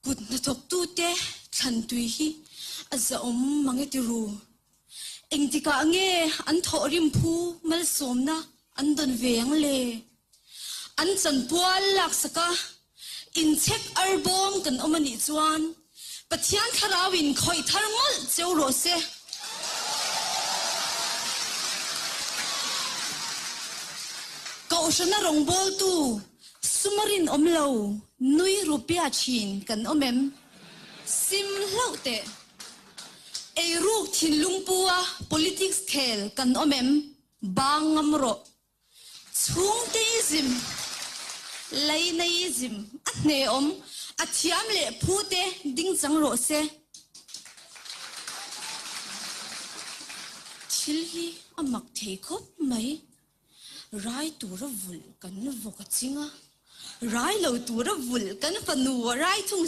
Kut hnathawktute thlan tui hi a zahawm mang e ti ru. Engtikah nge an thawhrim phu malsawmna an dawn ve ang le? An chanpual laksaka inchhek arbawm kan awm a nih chuan Pathian thlarauin khawih thar mawlh cheu rawh se. Kohhrana rawngbawltu suma rinawm lo nui rupia thin kan awm em? Sim hlauh teh. Eiruk thinlung pua politics khel kan awm em? Bang ngam rawh. Chhungteism, Lainaism a hneawm, a thiam leh phu te ding chang rawh se. Thil hi a mak thei khawp mai. Rai tura vulh kan vawk a ching a, rai lo tura vulh kan fanu a rai thung.